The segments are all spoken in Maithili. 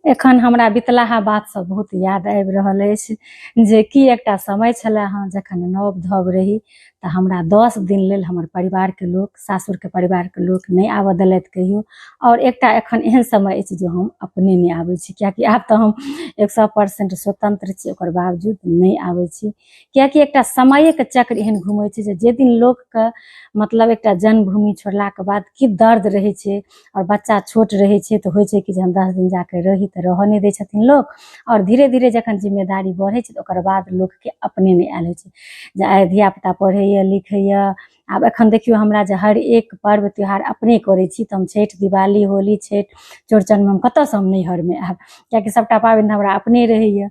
एखन हमरा बितलाहा बात सब बहुत याद आबि रहल अछि जे की एकटा समय छलै हँ जखन नव धव रही तऽ हमरा 10 दिन लेल हमर परिवारके लोक, सासुरके परिवारके लोक नहि आबऽ देलथि कहियो। आओर एकटा एखन एहन समय अछि जे हम अपने नहि आबै छी, कियाकि आब तऽ हम 100% स्वतंत्र छी, ओकर बावजूद नहि आबै छी, कियाकि एकटा समयके चक्र एहन घुमै छै जे दिन लोकके मतलब एकटा जन्मभूमि छोड़लाके बाद की दर्द रहै छै, आओर बच्चा छोट रहै छै तऽ होइ छै कि जे हम 10 दिन जाके रही तऽ रहऽ नहि दै छथिन लोक। आओर धीरे धीरे जखन जिम्मेदारी बढ़ै छै तऽ ओकर बाद लोकके अपने नहि आयल होइ छै जे आइ धियापुता पढ़ैए लिखैए। आब एखन देखियौ हमरा जे हर एक पर्व त्योहार अपने करै छी, तऽ हम छठि, दिवाली, होली, छठि, चौड़चनमे हम कतऽसँ हम नैहरमे आयब, कियाकि सबटा पाबनि हमरा अपने रहैए।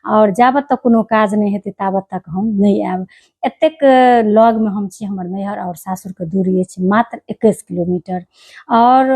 आओर जाबत तक कोनो काज नहि हेतै ताबत तक हम नहि आयब। एतेक लगमे हम छी, हमर नैहर आओर सासुरके दूरी अछि मात्र 21 किलोमीटर। आओर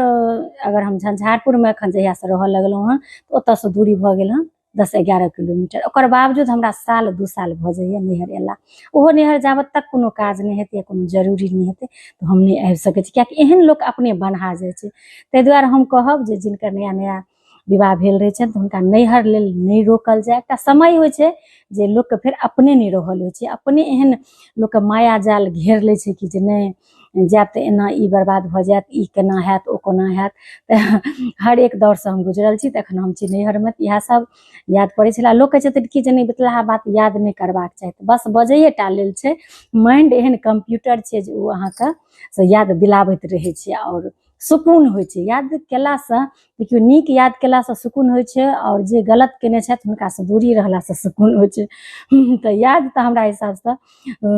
अगर हम झंझारपुरमे एखन जहियासँ रहऽ लगलहुँ हँ तऽ ओतऽसँ दूरी भऽ गेल हँ 10-11 किलोमीटर। ओकर बावजूद हमरा साल 2 साल भऽ जाइए नैहर अयला। ओहो नैहर जाबत तक कोनो काज नहि हेतै या कोनो जरूरी नहि हेतै तऽ हम नहि आबि सकै छी, कियाकि एहन लोक अपने बन्हा जाइ छै। ताहि दुआरे हम कहब जे जिनकर नया नया विवाह भेल रहै छनि तऽ हुनका नैहर लेल नहि रोकल जाय। एकटा समय होइ छै जे लोकके फेर अपने नहि रहल होइ छै, अपने एहन लोकके माया जाल घेर लै छै कि जे नहि जायब तऽ एना ई बर्बाद भऽ जायत, ई केना हैत, ओ कोना हैत। तऽ हर एक दौरसँ हम गुजरल छी, तऽ एखन हम छी नैहरमे, तऽ इएह सब याद पड़ै छलै। लोक कहै छथिन कि जे नहि बितलाहा बात याद नहि करबाक चाही, तऽ बस बजैए टा लेल छै। माइंड एहन कम्प्यूटर छै जे ओ अहाँके से याद दिलाबैत रहै छै आओर सुकून होइ छै। याद केलासँ देखियौ, नीक याद केलासँ सुकून होइ छै, आओर जे गलत केने छथि हुनकासँ दूरी रहलासँ सुकून होइ छै। तऽ याद तऽ हमरा हिसाबसँ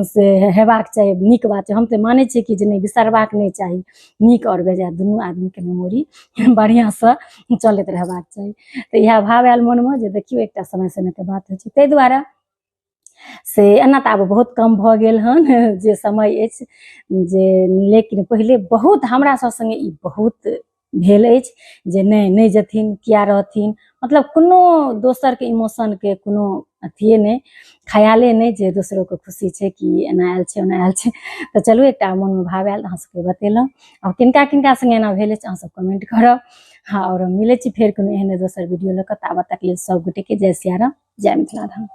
से हेबाक चाही, नीक बात छै। हम तऽ मानै छियै कि जे नहि बिसरबाक नहि चाही, नीक आओर बेजाय दुनू आदमीके मेमोरी बढ़िआँसँ चलैत रहबाक चाही। तऽ इएह भाव आयल मोनमे जे देखियौ एकटा समय समयके बात होइ छै, ताहि दुआरे से एना तऽ आब बहुत कम भऽ गेल हन जे समय अछि जे, लेकिन पहिले बहुत हमरा सब संगे ई बहुत भेल अछि जे नहि नहि जेथिन, किया रहथिन, मतलब कोनो दोसरके इमोशनके कोनो अथिये नहि, ख्याले नहि जे दोसरोके खुशी छै कि एना आयल छै ओना आयल छै। तऽ चलू एकटा मोनमे भाव आयल, अहाँ सबके बतेलहुँ। आब किनका किनका संगे एना भेल अछि अहाँ सब कमेंट करब। हँ, आओर हम मिलै छी फेर कोनो एहने दोसर वीडियो लऽ कऽ। ताबत तक लेल सब गोटेके जय सियाराम, जय मिथिला धाम।